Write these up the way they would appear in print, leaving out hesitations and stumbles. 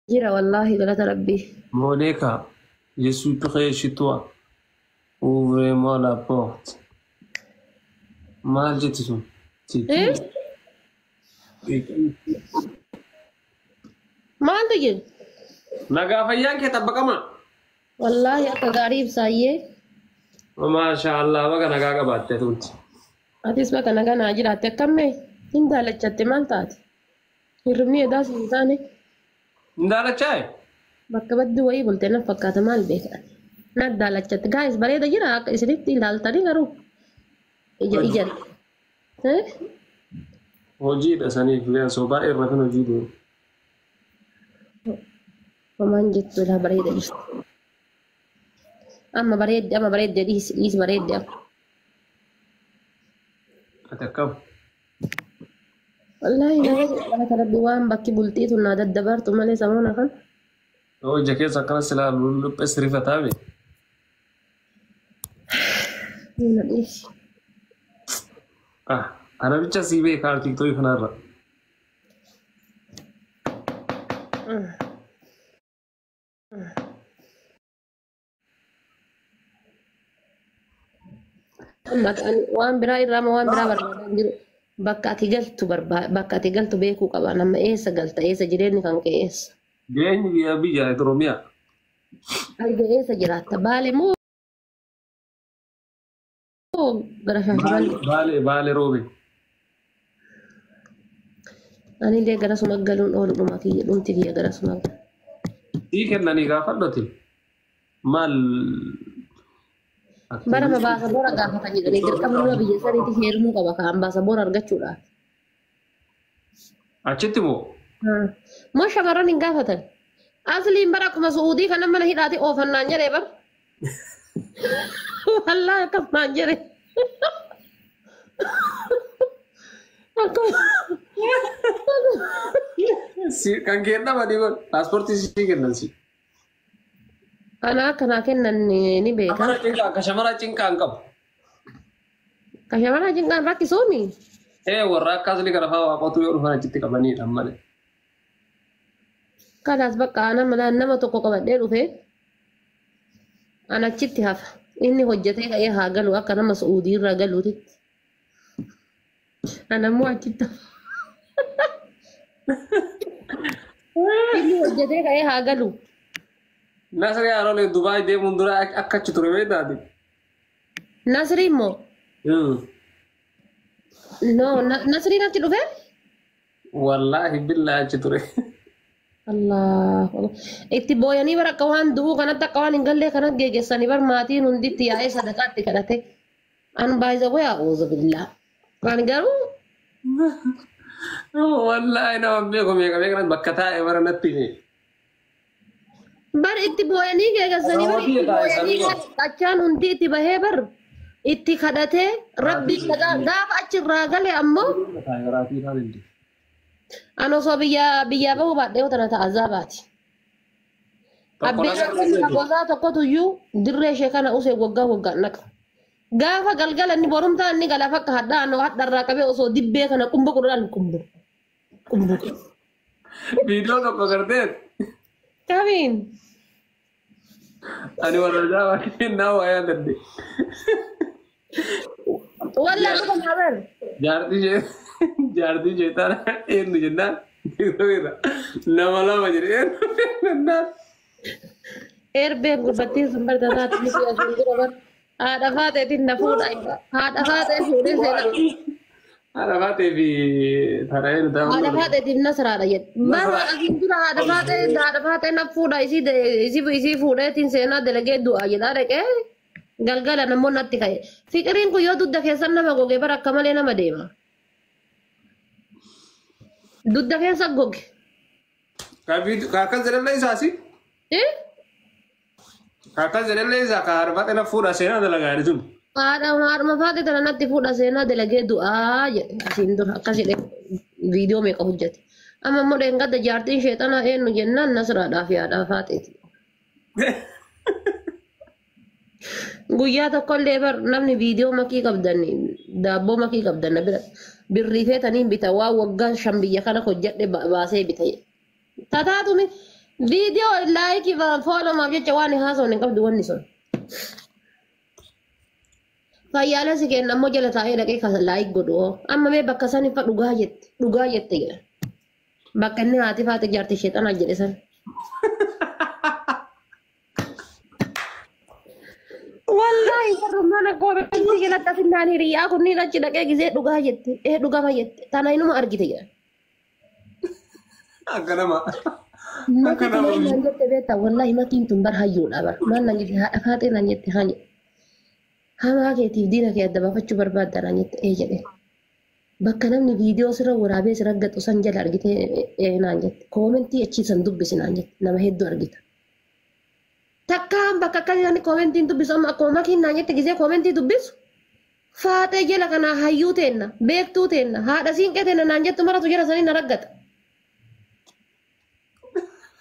Jira wallaahi galata rabbii. Monica, je suis prêt chez toi. Ouvrez-moi la porte. Maal jetti sun? C'est qui? Eh? C'est qui? Maaltu jiru? Nagaa fayyaan kee tabbaqama. Wallaahi akka gaarii ibsaayyee. Maasha Allah baga nagaa qabaatte tunti. Atis bakka nagaa naa jiraatte akkammee hin daalachatte maal taate? Hirribni edaa si hin taane Hin daalachaaye? Bakka baddu wayii bulte na fakkaata maal beekan. Na daalachatte gaa'is bareeda jira akka isinitti ilaaltanii garuu ija ija. Eh? Hojiidha saniif sobaa irra kan hojii deemu. Homaan jettu ilaa bareeda jirti. Amma bareedde amma bareedde dhiisi dhiisi bareedde amma. Ati akkam? Wallaahi nama galata rabbi waan bakki bultii tun naa daddabartu malee samoona kan. Yoo ija keessa akkana silaa luphee sirifataa be. Na dhiisi. Ah, ana bicha sii beekaa TikTokii kanarra. Amma ani waan biraa irraa amma waan biraa barbaadaa hin jiru. Bakka ati galtu bakka ati galtu beekuu qaba. Nama eessa galta eessa jireenyi kan kee eessa? Jireenyi biyya biyya Oromiyaa. Arga eessa jiraatta? Baale moo gara Shaashamannee? Baale Baale roobe. Anillee gara suma galuun oolu dhuma kiyya dhumti kiyya gara suma. Sii kennanii gaafadhoti. Maal? Bara ma baasaboora gaafatan jedhanii dirqama nama biyya saniitti heerumuu qaba kaan baasaboora argachuudhaaf. Achitti moo? Moo shamarran hin gaafatan? Asliin bara akkuma Su'uudii kana mana hidhaati oofannaan jedhee bar. Wallaahi akkas naan jedhe. Akkuma Kan kennamanii kun paaspoortii sii kennan si. Ana akkanaa kennan ni beeka. Shamara cinqaa akka shamara cinqaa hin qabu. Ka shamara cinqaan rakkisuumi. Ee warra akka asli kana fa'aa waaqotu yoo dhufan achitti qabaniidha malee. Kanaas bakka ana mana nama tokko qabadhee dhufe ana achitti hafa. Inni hojjetee ka'ee haa galu akka nama Su'uudii irraa galuutitti. Ana immoo achitti hafa. Inni hojjetee ka'ee haa galu. Nasri Harolee Dubaay deemuun dura akka achi ture beektaati. Nasri immoo no Nasriin achi dhufe? Wallaahi billaa achi ture. Allah. Itti booyanii bara akka waan du'uu kanatti akka waan hin gallee kanatti geggeessanii bar maatiin hundi itti yaa'ee sadaqaatti kadhate. An baay'isa wayaa a'uuzu billaa. Ani garuu Wallaahi nama beeku meeqa meeqa bakka taa'e bara natti hime. Bar itti booyanii geggeessanii bar itti booyanii qachaan hundi itti bahee bar itti kadhatee rabbi gaafa achirraa gale ammoo an osoo biyya biyyaa bahuu baadhee yoo tana ta'a azaabaati. Abbeen gosaa tokkotu iyyuu dirree ishee kana usee waggaa waggaan naqa. Gaafa galgala inni borumtaa inni galaaf akka hadhaa anoo hadharraa qabee osoo dibbee kana qumba godhudhaan qumbu. Qumbu. Viidiyoo tokko garteet Kamiin? Ani warra jaabaa kennaa waa yaadadde. Wallaa dhuga maabar. Jaartii ishee taana eenyu jennaan nama lama jedhe eenyu jennaan. Erbeen gurbattiin sun barta taate miti asiin dura bar. Haadha faateetiin na fuudha. Haadha faatee fuudhee seenaa. Haadha faatee fi tana eenyu ta'a. Haadha faateetiif nasraadha jedhe. Bara asiin dura haadha faatee na fuudha isii isii isii fuudheetiin seenaa dalagee du'a jedhaa dhaqee galgala namoonni natti ka'e. Fiqiriin kun yoo dugda keessan nama goge bara akka malee nama deema. Dugda keessa goge. Akkas jedhallee isaasi. Eh? Akkas jedhallee isaa ka haadha faatee na fuudha seenaa dalagaa jedhe sun. Haadha haadhuma faatee tana natti fuudha seenaa dalagee du'aa jedhe asiin dura akkas jedhe viidiyoo meeqa hojjete. Amma immoo dheengadda jaartiin sheexanaa eenyu jennaan nasraadhaa fi haadha faateeti. Guyyaa tokkollee bar namni viidiyoo makii qabdan daabboo makii qabdan na bira birrii feetanii bita waan waggaa 5 biyya kana hojjedhe baasee bita. Tataatumi Viidiyoo laayikii foolomaaf jecha waan haasawne hin qabdu wanni sun. Fayyaalee si kenna ammoo jala taa'ee dhaqee kan laayik godhu hoo. Amma mee bakka san ifa dhugaa jette dhugaa jette jedha. Bakka inni haati faate jaarti sheexanaa jedhe san. Wallaahi garuu mana koomentii jalatti asinnaan hiriyaa kunniin achi dhaqee gisee dhugaa jette ee dhugama jette tana inuma argite jedha. Akka nama. Akka Makiin nama. maal naan jette beektaa wallaahi makiin tun bar hayyuudha bar maal naan jette haadha faaxee naan jette haa jedhe. Hamaa keetiif diina kee adda baafachuu barbaadda naan jette ee jedhe. Bakka namni viidiyoo sirra waraabee sirra gaxu san jala argite ee naan jette koomentii achii san dubbisi naan jette nama hedduu argita. Takkaan bakka akkasii namni koomentiin dubbisu amma akkuma makiin naan jette gisee koomentii dubbisu. Faaxee jala kanaa hayyuu teenna beektuu teenna haadha siinqee teenna naan jettu maratu jala sanii na raggata.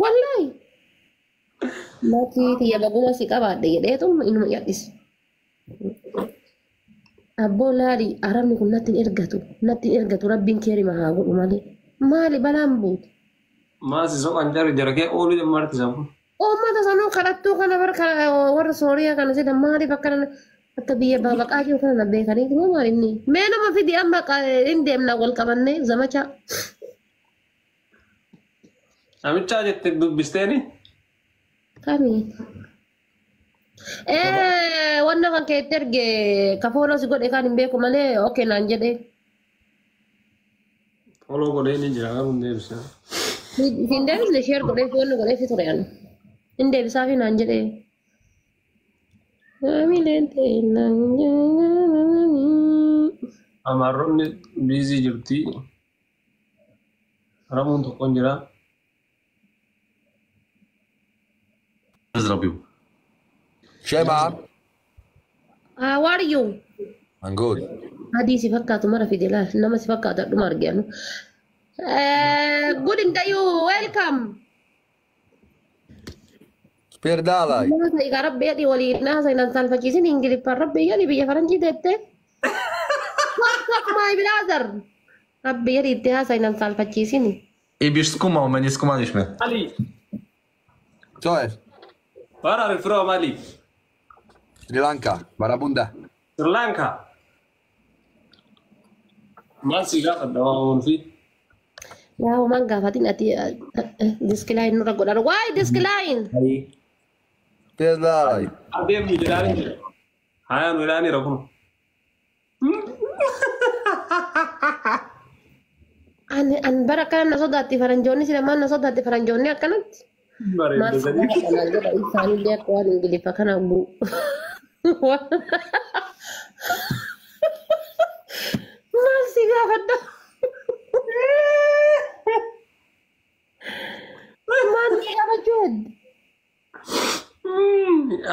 Wallaahi. Makii tiyya baguma si qabaadhe jedheetu inuma yadhise. Abboo laali arabni kun natti hin ergatu natti hin ergatu rabbiin keerima haa godhu malee maali balaan buute. Maasi soqan jara jara kee ooluu jammarti sabu. Uummata sanuu kadhattuu kana bar warra Sooriyaa kana sida maaliif akkana akka biyya babaqaa jiru kana na beekanii moo maal inni mee nama fidi amma hin deemna wal qabannee zamacha. Namichaa jette dubbisteeni. Kami? Wanna kan keetti erge kafooloo si godhe kan hin beeku malee okee naan jedhe. Foloo godhee ni jira garuu hin deebisne. Hin deebisne sheer godhee fi wanni godhee fi ture ani. Hin deebisaafi naan jedhe. Amileen ta'e Amaaronni biizii jirti. Ramuun tokko hin jira. Zrobił. Siema. How are you? I'm good. Adii si fakkaatu mara fide laal nama si fakkaatu dhuma arginu. Good in you welcome. Spierdalaj. Nama egaa rabbi jedhi waliin haasa'in an saalfachiisin Ingiliffaan rabbi jedhi biyya faranjii teette. Talk talk my brother. Rabbi jedhi itti haasa'in an saalfachiisin. Ibisz skumał, my nie skumaliśmy. Ali. Co jest? Where are you from Ali? Sri Lanka. Barabunda. Sri Lanka. Maal si gaafadha waan fi. Yaa homaan gaafatin ati diskilaayinn nurra godhan. Waay diskilaayinn. Spierdalaj. Adeemnu jedhaanii jira. Haa nu jedhaanii rakunu. Ani an bara kana na sodaatti faranjoonni sila maal na sodaatti faranjoonni akkanatti. Maal Bareedda si sadii. gaafadha naan jedha isaanillee akka waan Ingiliffa kana bu'u. Maal si gaafadha? Maal si gaafachuu hedde?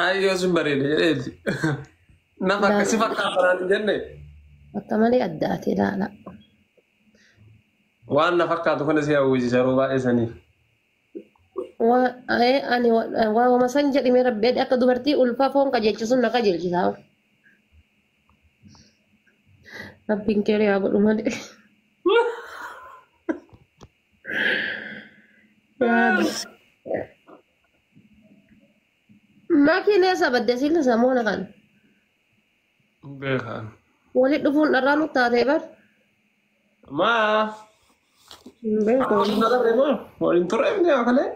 Ayyoo sun bareeda jedheeti. Nama akkasii fakkaata naan hin jenne. Akka malee addaate ilaala. Waan na fakkaatu kana si hawwisiisa yeroo baay'ee saniif. Ani waamama san jedhime rabbi akka dubartii ulfaa foon qajeelchisuun na qajeelchisa. Rabbiin kee haa godhu malee. Makiin eessa badde siilla samoona kan? Beekaan. Walitti dhufuun dharraa nu taatee bar. Maa. Hin beeku. Waliin turre miti akalee.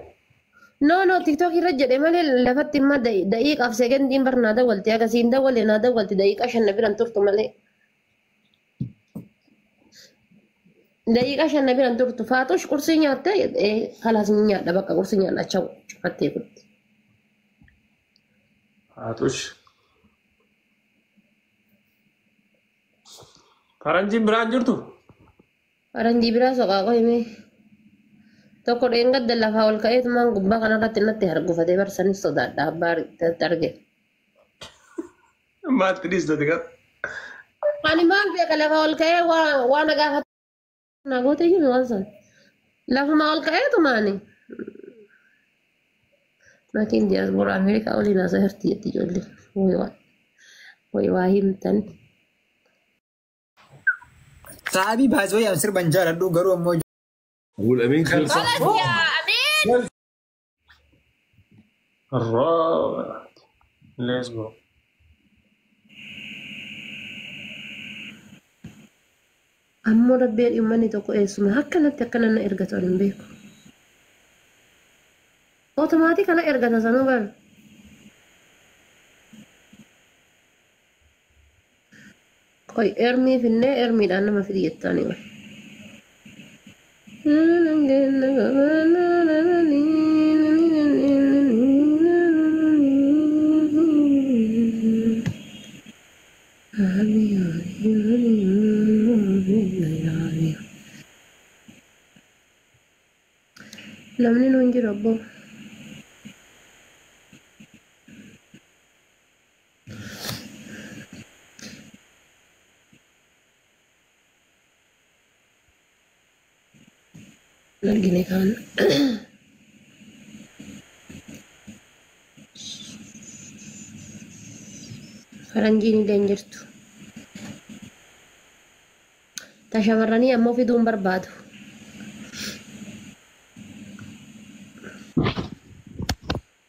No no TikTok irra jedhe malee lafatti imma daqiiqaaf sekendiin bar naa dawwalte akkasiin dawwalle naa dawwalte daqiiqa shan na biran turtu malee. Daqiiqa shan na biran turtu faatush qursii nyaatte kalaas ni nyaadha bakka qursii nyaadha chawu cufattee kutti. Faatush. Faranjiin biraan jirtu? Faranjii biraa soqaa qoyime. Tokko dheengadda lafaa ol ka'eetumaan gubbaa kanarratti natti hargufatee barsanis sodaadha abbaa arge. Maatti dhiistati qaba. Ani maal beeka lafa ol ka'ee waan gaafatu na goote jiru waan san. Lafuma ol ka'eetumaani. Makiin diyaaspoora Ameerikaa oliin haasa hirti jetti ijoollee. Wayi waa himtan. Saabii baasoo yaa sirban jaaladhu garuu ammoo والامين Khalas yaa Amiin. Alright. Let's go. Ammoo rabbeen uummanni tokko eessuma akkanatti akkana na ergatu ani hin beeku. Otomaatii kana ergata sanuu bara. Qoy ermii finnee ermiidhaan nama fidi jettaanii bara. Namni nuun jiru abboo. Argine kaan. Faranjiin illee hin jirtu. Ta shamarranii ammoo fiduu hin barbaadu.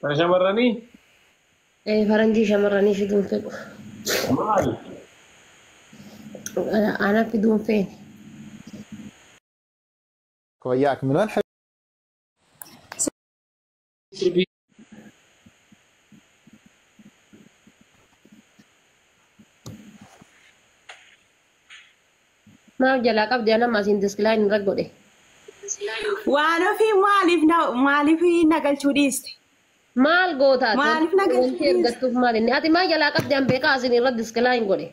Kan shamarranii? Faranjii shamarranii fiduu hin fedhu. Maal? Ana fiduu hin feene. وياك من وين Maaf jalaa qabdi ana asiin diskilaan irra godhe. Waan ofii maaliif na galchuu dhiiste? Maal gootaati? Maaliif na galchuu Wanti ergattuuf maal inni? Ati maal jalaa qabdi an beekaa asiin irra diskilaan godhe.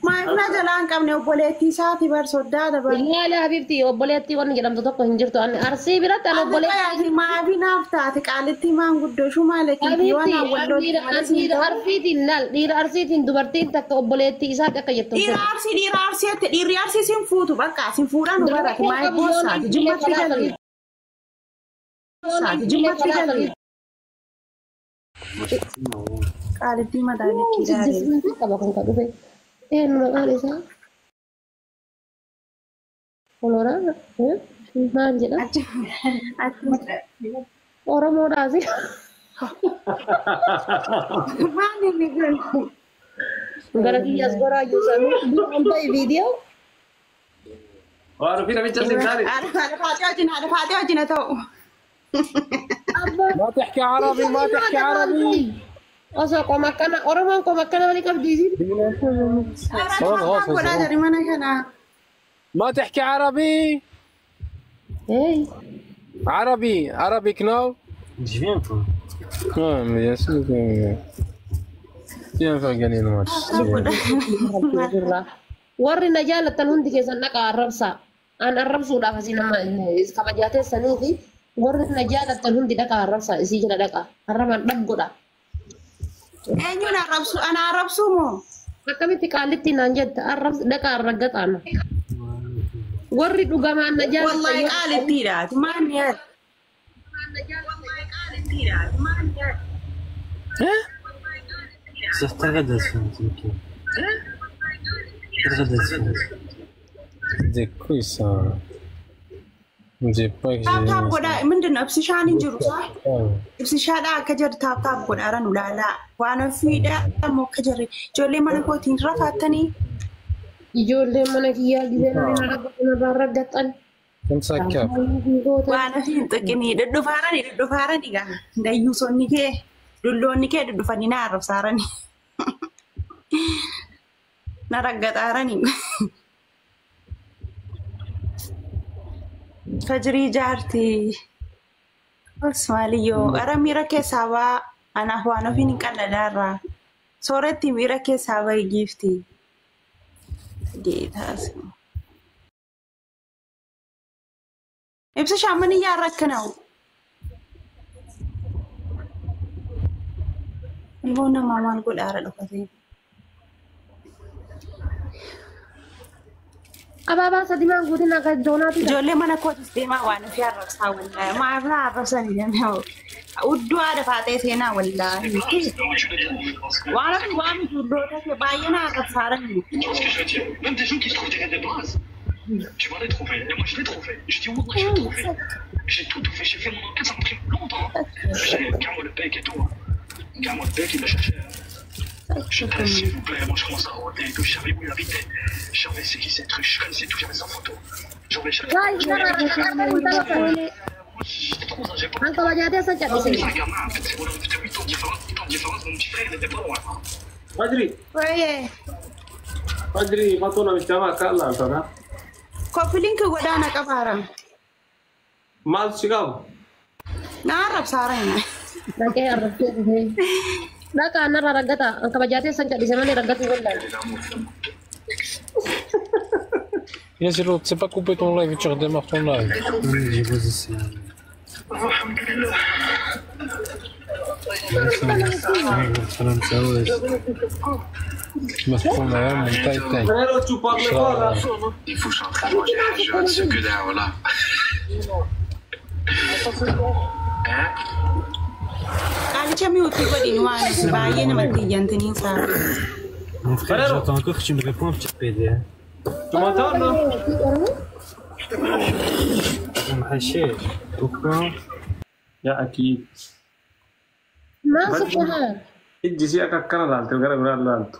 Maaliif na jalaa hin qabne obboleettii isaati bar soddaadha bar. Ilaali habibti obboleettii wanni jedhamtu tokko hin jirtu. Ani arsii biratti an obboleettii. Maafi naaf taate qaalittii maanguddoo shumaalee kiyyoo Habibti waan awwallooti malee siin dhiira ta'u. arsiitiin laal dhiira arsiitiin dubartiin takka obboleettii isaati akka jettu. Dhiira arsii dhiira arsiitti dhiirri arsii siin fuutu bakka siin fuudhan barate maayii boossaati jimmatti galli. Boossaati jimmatti galli. Qaalittii madaalitti gaarii. Qaba kun kan dhufe. Eenyu maqaan isaa? Oloraa maal jedha? Oromoodhaas. Maal inni kun? Gara kiyyaas goraa jiru sanuu duraan ta'e viidiyoo. Waan ofii namicha sin taane. Haadha faatee wajjin haadha faatee wajjin haa ta'u. ما تحكي عربي ما تحكي عربي Osoo qoma akkana Oromoon qoma akkana walii qabdi isin. Haadha godhaa jari mana kanaa. ما تحكي عربي Hey. عربي عربي كنو Je viens toi. Ah, mais bien sûr que... Viens faire gagner le match. Warri na jaallattan hundi keessan dhaqa arrabsaa. An arrabsuudhaaf asii nama kabajaa teessanii fi warri na jaallattan hundi dhaqa arrabsaa isii jala dhaqa. Arrabaan dhab godha. Eenyuun arrabsu? Ana arrabsuu moo? Akkamitti qaallitti naan jetta arrabs dhaqa arraggaxaan. Warri dhugamaan na Wallahi jaallattan. qaalittiidha. Maal ni yaad? Des couilles, ça. Ne dis pas que Taap taap j'ai... godhaa ምንድን ነው? Ibsishaan hin jiru saa? Ibsishaadhaa akka jedhu taap taap godhaaran ulaalaa. Waan ofiidhaa immoo akka jirre ijoollee mana kootiin rafaattanii Ijoolleen mana kiyyaa gizee narraa arraggaxan. Comme ça, cap. waan ofii hin xiqqinii dhudhufaaranii dhudhufaaranii gaa dayyuusonni kee dulloonni kee dhudhufanii na arrabsaaranii na raggaxaaranii. Fajirii jaartii. Maaliyyoo gara miira keessaa ba'aa anaaf waan ofiin hin qalladaarraa sooretti miira keessaa bahi giifti. Geetaas. Ibsa shaamani yaarra akkana'u. Ilmoo namaa maal godhaara dhokatee. Abaabaa sadi maan guutin akka doonaati. Ijoollee mana kootis deemaa waan ofii arrabsaa wallaahi. Maaf na arrabsanii danda'u. Udduu haadha faatee seenaa wallaahi. Waan ofii waan ijoollota kee baay'ee na arrabsaaranii. Tu vois ce que je veux dire? Même des gens qui se trouvent derrière des brasses, tu vas les trouver. Et moi, je l'ai trouvé. Je dis, Wallah, je l'ai trouvé. J'ai tout fait. J'ai fait mon enquête, ça m'a pris longtemps. J'ai carrément le bec et tout. Carrément, le mec, il me cherchait. Je dis, s'il vous plaît, moi je commence à rôder et tout. Je savais où il habitait. Je savais c'est qui ces trucs, je connaissais tout, j'avais sa photo. J'en vais chercher. Guys, narra raggata. J'étais trop âgé pour. An kabajaatee san C'est cal'ise. un gamin, en fait, c'est voilà, c'était 8 ans de différence, 8 ans de différence, mon petit frère, il était pas loin. Fajri, Wayyee. Fajri, fatoo namicha maa akka laalta na. Koppiliinki godhaa na qabaara. Maaltu si qaba? Na arrabsaara hima. Dhaqee arrabsee dhufee. Dhaqaa narra raggata. An kabajaatee san cal'ise malee raggatuu wallaalu. Yassir, tu sais pas couper ton live et tu redémarres ton live. Frérot, tu parles pas là. Il faut que je sois en train de manger, je ce que dalle là. Hein? Qaalicha mi'uutti godhin waan baay'ee namatti iyyantanii isaa. Mon frère, j'attends encore que tu me réponds, petit PD. Hein. Tu m'entends non? Pourquoi? Ya akii. Maal sukkumaa? Ijji si akka akkana laaltu gara biraa laaltu.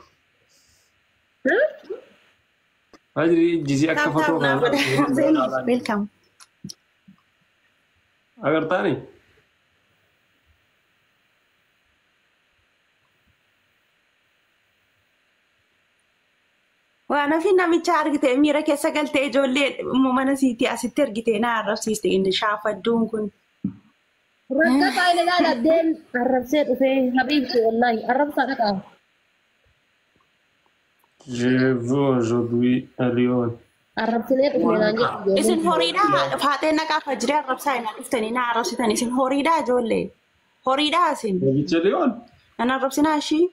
Fajri ijji si akka fatoo kana laaltu. Welcome. Agartaani? Waan ofii namicha argite miira keessa galtee ijoollee mana siitii asitti argite na arrabsiiste inni shaafadduun kun. Raggata ilaala deem arrabsee dhufee habiibti wallaahi arrabsaa dhaqaa. Je veux aujourd'hui à Lyon. Arrabsinee dhufee naan jedhu. Isin horiidhaa faaxee naqaa fajjiree arrabsaa hin dhuftanii na arrabsitan isin horiidhaa ijoollee. Horiidhaa isin. Namicha Lyon? Nan arrabsinaa ishii.